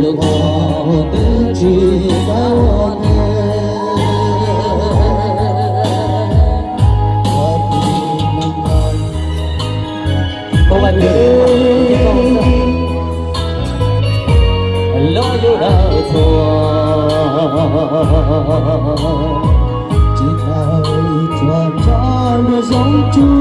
Lub qhov twb tsis xav ua ne. Ua vas thiv lub yus dawb txhua, tsis tau ib txhua ntsoj luag zoo tsuj.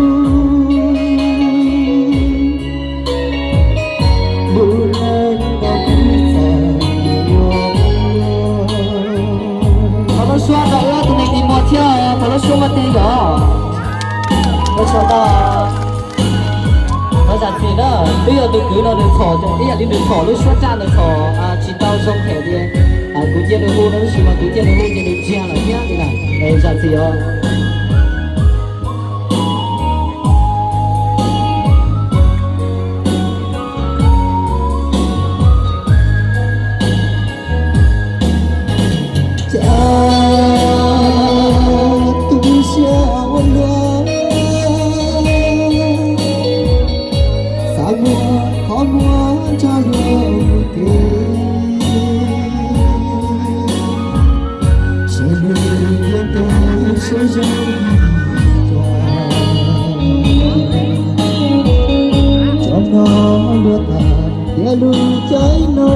Thov lub suab rau wb tus neeg tim muaj thiab, thov lub suab muaj tej yom. Ua tsaug ntau. Thov zam txim na, twb yog tus kwv no nws txhom, ib yam li nws txhom lub suab raj nws txhom tsis tau zoo them li. Kuv cia nws hu no, tab sis mas kuv cia nws hu ces nws ntsiag lawm thiab li na. Es zam txim os. Cas tu siab ua luaj, xav muaj qhov muag tso luag mus kev, seb nws yuav tus siab zoo li cas. Tso no luag tag tias lub caij no,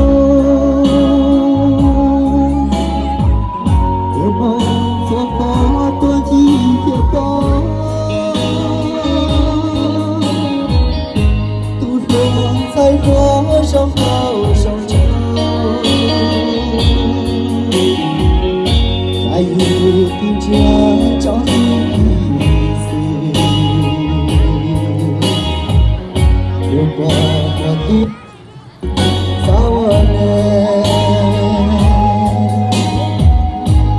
ces moog txhua qhov tuaj ci tiag pob. Tus hluas ntxhais hluas zoo nkauj zoo nraug, cas yus twb ntsiag tso ib xwm. Yuav pom qhov twg xav ua ne,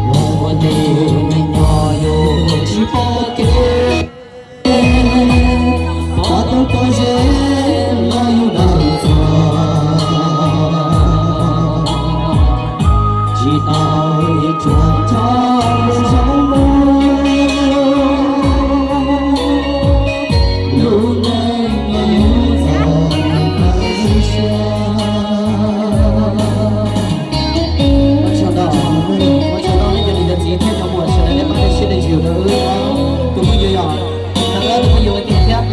ua ua ntej neeg nyob yus tsis pom kev. Pom tau pob zeb los yus dawb txhua, tsis tau ib txhua ntsoj luag zoo mus. Lub neej no yus txom nyem siab. Ua tsaug ntau, ua tsaug ntau nej cov niam cov txiv thiab cov muam sawv daws nej pab siab nej tsis yus rau wb tus phooj ywg yom. Rau wb tus phooj ywg ua tiag thiab.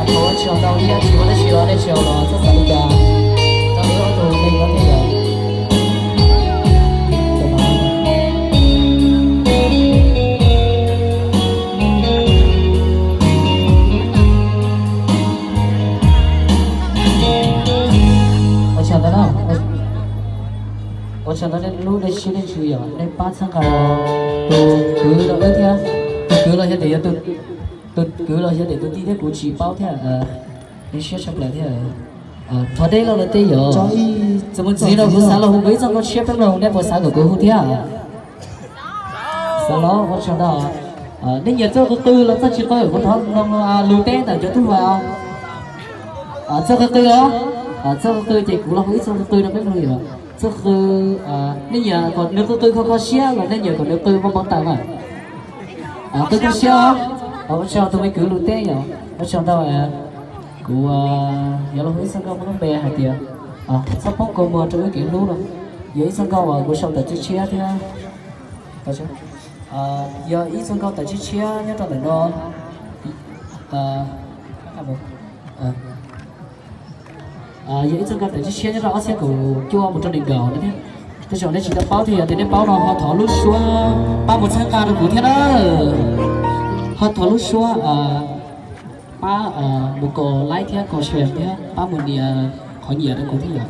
Thov ua tsaug ntau thiab tsis muaj dab tsi los nej tsis hais los txhob xav li cas rau wb ob tug neeg no thiab yom. Ua tsaug ntau na, ua tsaug ntau nej lub nej siab nej ntsws yom, nej pab txhawb nqa tus kwv rau wb thiab. Tus kwv los yog tias yog tus, tus kwv los yog tias tus tij thiab kuv tsis paub thiab. Nej siab tshaj plaws thiab. Thov deb los lawm tej yom. Txuas mus ntxiv no kuv xav los hu kuv ib txoj nkauj tshiab peb mloog, nej puas xav kom kuv hu thiab? Xav los ua tsaug ntau. Nej nyiam txoj qw qw los txoj tsis qw, kuv thov mloog lus teb ntawm cov tub hluas. Txoj qw qw os, txoj qw qw ces kuv los hu ib txoj qw qw rau peb mloog yom. Txoj qw, nej nyiam kom nws qw qw kho kho siab los nej nyiam kom nws qw npau npau taws mas? Qw kho siab os. Ua tsaug tus me kwv lus teb yom, ua tsaug ntau. Kuv yuav los hu ib txoj nkauj muaj lub npe hais tias txhob poob kua muag rau wb kev hlub no. Yog ib txoj nkauj uas kuv sau tawm tshiab tshiab thiab. Yog ib txoj nkauj tawm tshiab tshiab nyob rau ntawm no. Yog ib txoj nkauj tawm tshiab tshiab nyob rau ob txhiab kaum cuaj mus rau nees nkaum no thiab. Tej zaum nej tsis tau paub thiab, yog tias nej paub no ho thov lub suab pab mus txhawb nqa rau kuv thiab na. Ho thov lub suab pab mus kom like thiab kom share thiab pab mus nias qhov nyiam rau kuv thiab yom.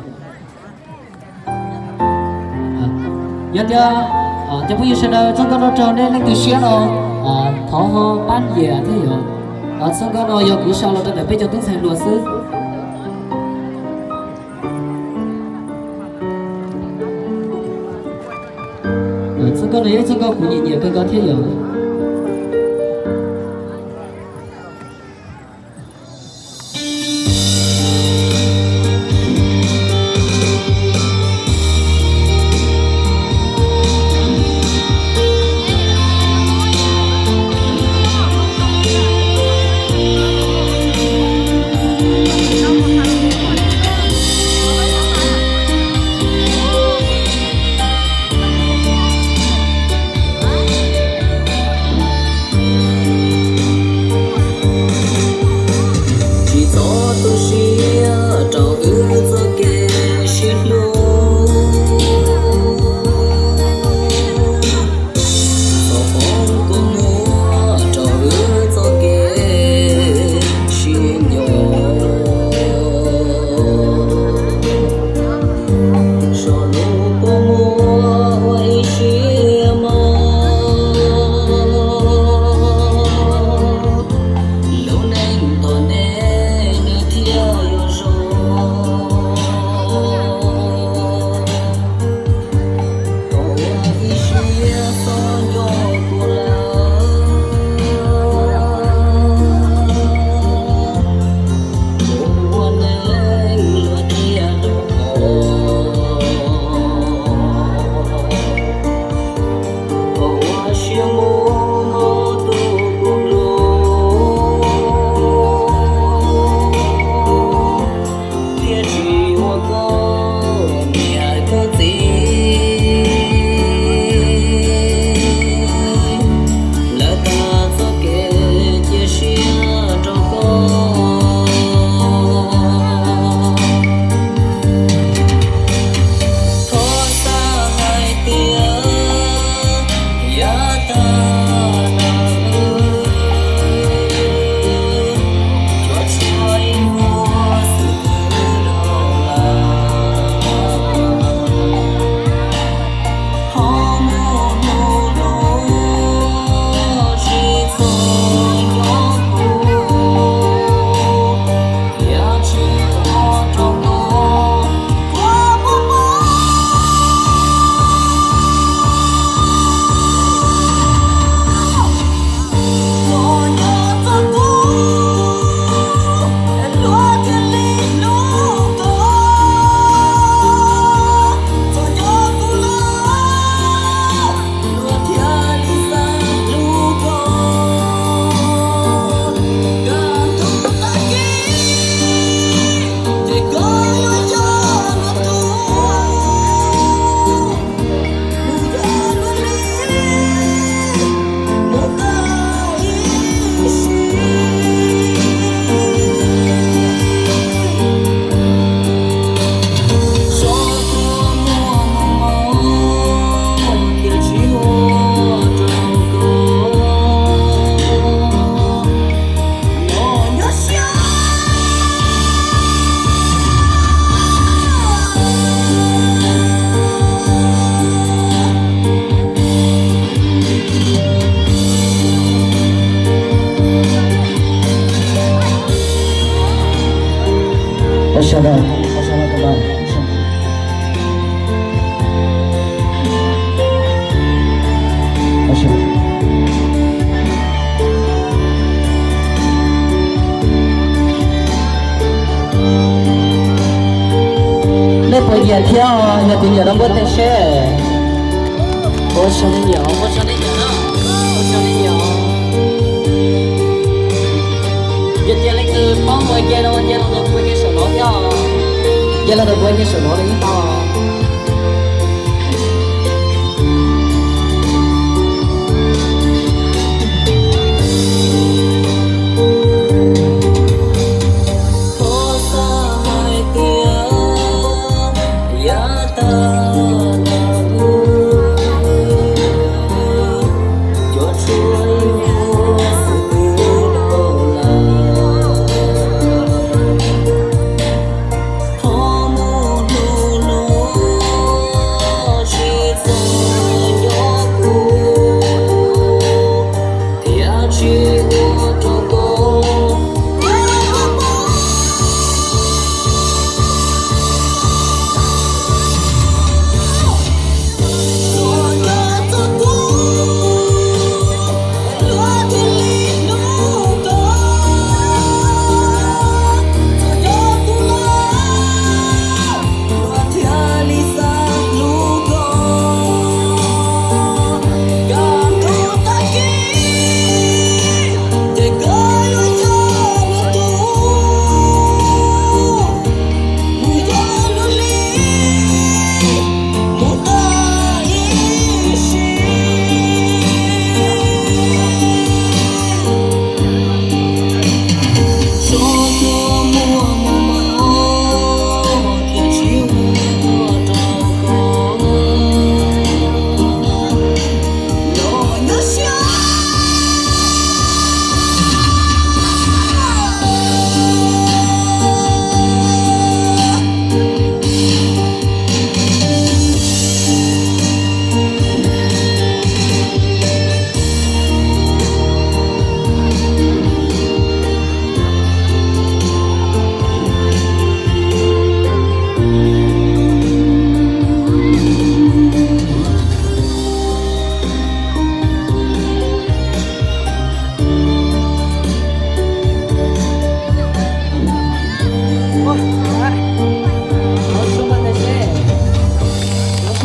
Yog tias cov phooj ywg sawv daws txoj nkauj no raug nej leej twg siab no, thov ho pab nias thiab yom. Txoj nkauj no yog kuv sau los rau ntawm peb cov tub ntxhais hluas xwb. Txoj nkauj no yog ib txoj nkauj kuv nyiam nyiam kawg nkaus thiab yom. Nej puas nyiam thiab? Yog tias nyiam no npuaj teg seb. Ua tsaug nej nyiam, ua tsaug nej nyiam na, ua tsaug nej nyiam. Yog tias leej twg paub mus ce no, ce no los puag ke saum no thiab. Ce no los puag ke saum no li ib tau.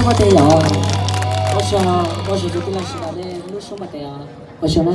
Ua tsaug, ua tsaug, ua tsaug tus tij laug sawv daws nej lub suab npaj tes os. Ua tsaug na.